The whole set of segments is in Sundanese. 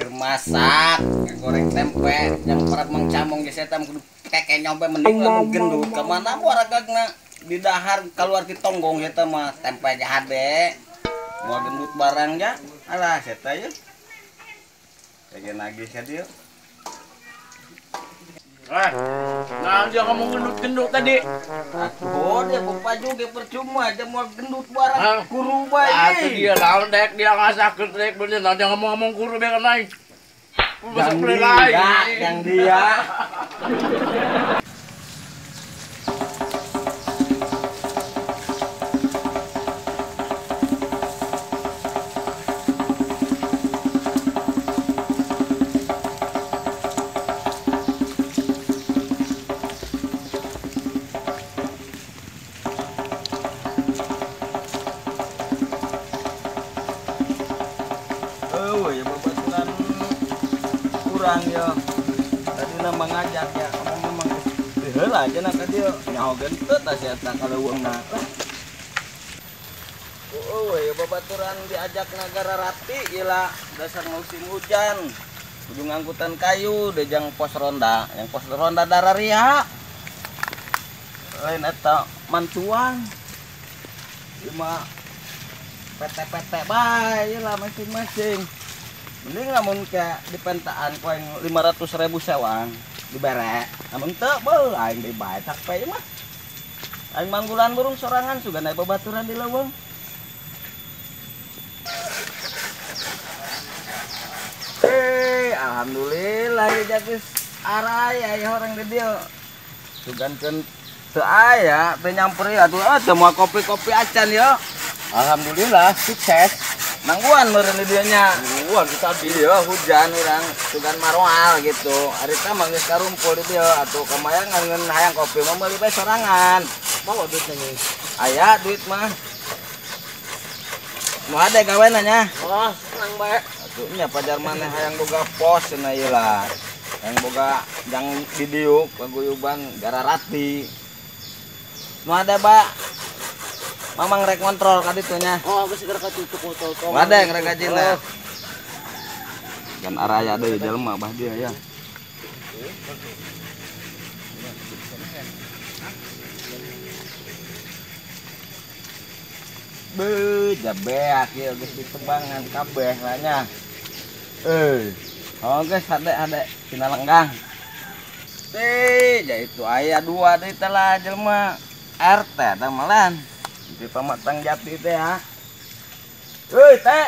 Keur masak, goreng tempe, yang para mang camong geus eta kudu keke nyombe mending lamun gendut ka mana waragagna di dahar keluar ti tonggong eta mah tempe ge hade. Moal gendut barang ja. Alah eta ye. Kege nagih ka dieu. Nah, dia ngomong gendut-gendut tadi. Atuh, dia bapaju ge percuma aja mau gendut barang kuru bae. Atuh dia lawan daek dia ngasakeun daek bener nah, dia ngomong-ngomong kuru bae kan aing. Yang dia, yang dia. Ya tadi nama ngajak ya ngomong memang heula aja nak ka dieu nyaho gentut tah si eta kaleuweungna. Oh ya babaturan diajak nagara rati ieu dasar musim hujan kudu ngangkutan kayu dejang pos ronda yang pos ronda dararia lain eta mantuan ieu mah PT-PT bae lah masing-masing. Mending lamun ke di pentaan ku aing 500.000 sewang dibere. Lamun teu beuh aing deui bae capek mah. Aing manggulan burung sorangan sugan aya babaturan di leuweung. Alhamdulillah ya geus aray aya orang di dieu. Sugan keun teu aya teu nyamper atuh teu moal kopi-kopi acan ya. Alhamdulillah sukses. Nangguan meureun di dieu nya. Nangguan tadi ya hujan urang sugan maroal gitu. Harita mah geus karumpul di dieu atuh kamayangan ngeun hayang kopi mah meuli bae sorangan. Bawa duitnya nih. Aya duit mah. Nu hade gawena nya. Oh, senang bae. Atuh nya pajar maneh hayang boga pos cenah ieu lah. Hayang boga jang di dieu paguyuban gararati. Nu hade ba Mamang rek kontrol ka ditu nya. Oh, geus segera katutup botol. Ada yang rek gajina. Kan araya deui jelema bah dia ya. Beuh, jabeak ieu geus ditebangan kabeh lah nya. Oh geus hade-hade tina lenggang. Teh, ja itu aya dua deui teh lah jelema RT tah malan. Di Pamatang Jati teh ya. Euy teh.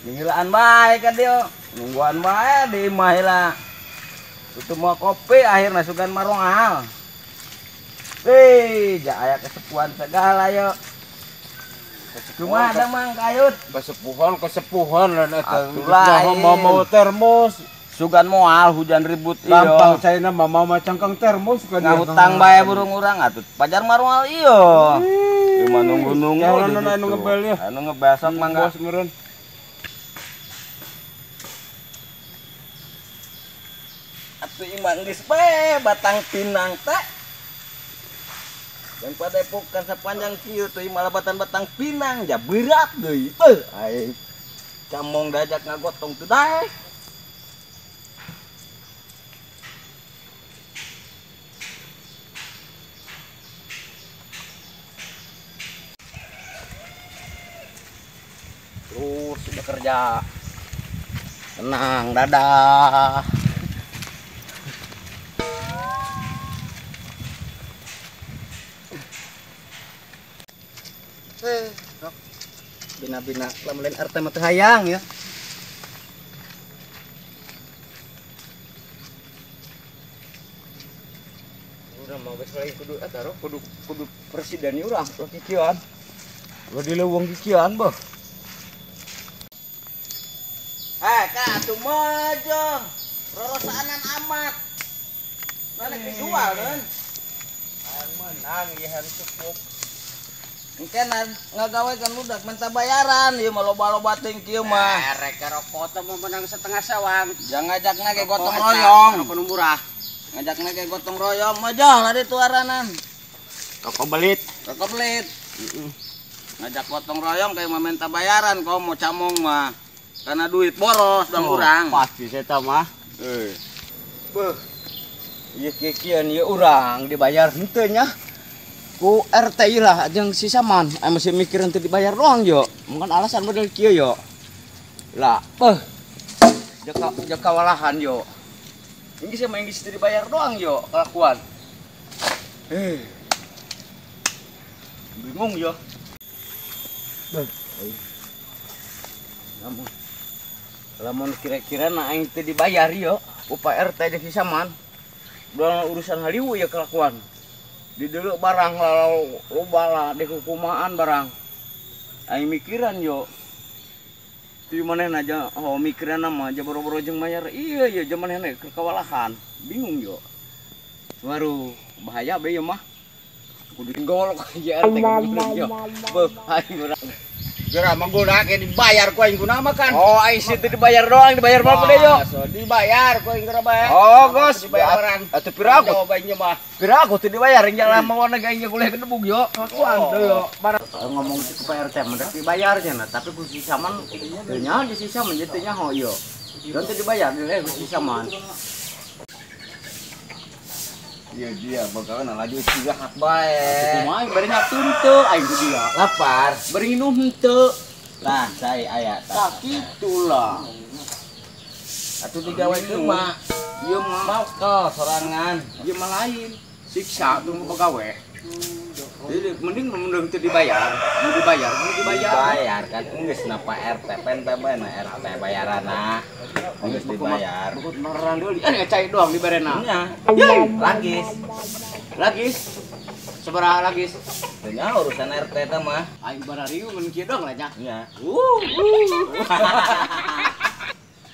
Ninggilaan bae ka dieu. Nungguan bae di imah heula. Tutup mau kopi akhirna sugan marongal. Hei, ja aya kesepuhan segala yo. Cuma ada mang kayut. Kesepuhan lah eta. Mau termos. Sugan moal hujan ribut iyo. Lampang caina mama mah cangkang termos kan. Ngahutang bae burung urang atuh. Pajar maroal iyo. Cuma nunggu-nunggu. Anu ngebel ya. Anu ngebel sok mangga. Bos meureun. Atuh imah geus bae batang pinang teh. Yang padepokan sepanjang kieu teh imah labatan batang pinang ja berat deui. Beuh aing. Camong dajak ngagotong teu daek. Terus bekerja. Tenang, dadah. Bina-bina lamun lain RT mah teu hayang ya. Urang mah geus lain kudu eta kudu kudu presiden urang kikieuan. Ulah di leuweung kikieuan beuh. Kak, atuh mah rorosaanan amat. Mana dijual kan? Hayang menang ieu harus cukup. Engke ngagawe kan budak minta bayaran ieu mah loba-loba teuing kieu mah. Rek rokok teh mau menang setengah sawang. Jangan ngajakna ge gotong royong. Rokok nu murah. Ngajakna ge gotong royong mah jauh lah ditu aranan. Rokok belit. Rokok belit. Ngajak gotong royong kayak mah minta bayaran kau mau camong mah. Karena duit boros dong urang. Pasti saya mah. Beuh. Ieu kieu-kieuan ieu urang dibayar henteu nya. Ku RT lah jeung si Saman, masih mikir henteu dibayar doang yo. Mungkin alasan model kieu yo. Lah, beuh. Jaka walahan yo. Ini sama yang teu dibayar doang yo kelakuan. Bingung yo. Beuh. Lamun lamun kira-kira na aing teu dibayar yo, upah RT jeung si Saman. Doang urusan haliwu ya kelakuan. Di dulu barang lalu loba lah di hukumaan barang. Aing mikiran yo. Ti manehna aja oh mikiran mah aja boro-boro jeung mayar. Iya iya jeung manehna keur kawalahan. Bingung yo. Baru bahaya be ieu mah. Kudu golok aja RT kudu yo. Beuh aing urang. Geura mah ke dibayar ku aing guna mah kan. Oh aing sih teu dibayar doang, dibayar berapa deh yo? So, dibayar ku aing geura bae. Oh gos, dibayar barang. Atuh pira aku? Coba mah. Pira aku teu dibayar yang jalan mau na aing kuliah kedebug yo. Kelakuan teu yo. Barang ngomong ke Pak RT mah dibayarnya nah, tapi ku si Saman teu nyaho di si Saman teu nyaho yo. Dan teu dibayar deui ku si Saman. Iya dia bakalan laju istirahat bae. Kumaha bari ngaptun teu aing ku dia. Lapar, bari nginum henteu. Lah, saya aya tah kitulah. Atuh digawe mah. Ieu mah bakal sorangan. Ieu mah lain. Siksa tunggu pegawai. Jadi mending mending teu dibayar, mau dibayar, mau dibayar. Dibayar kan geus na Pak RT pen teh bae na RT bayaranna. Geus dibayar. Bukut meran deui. Ngecai doang dibarena. Nya. Lagis. Lagis. Sabaraha lagis? Teu nya urusan RT teh mah. Aing barariu mun kieu doang lah nya. Nya.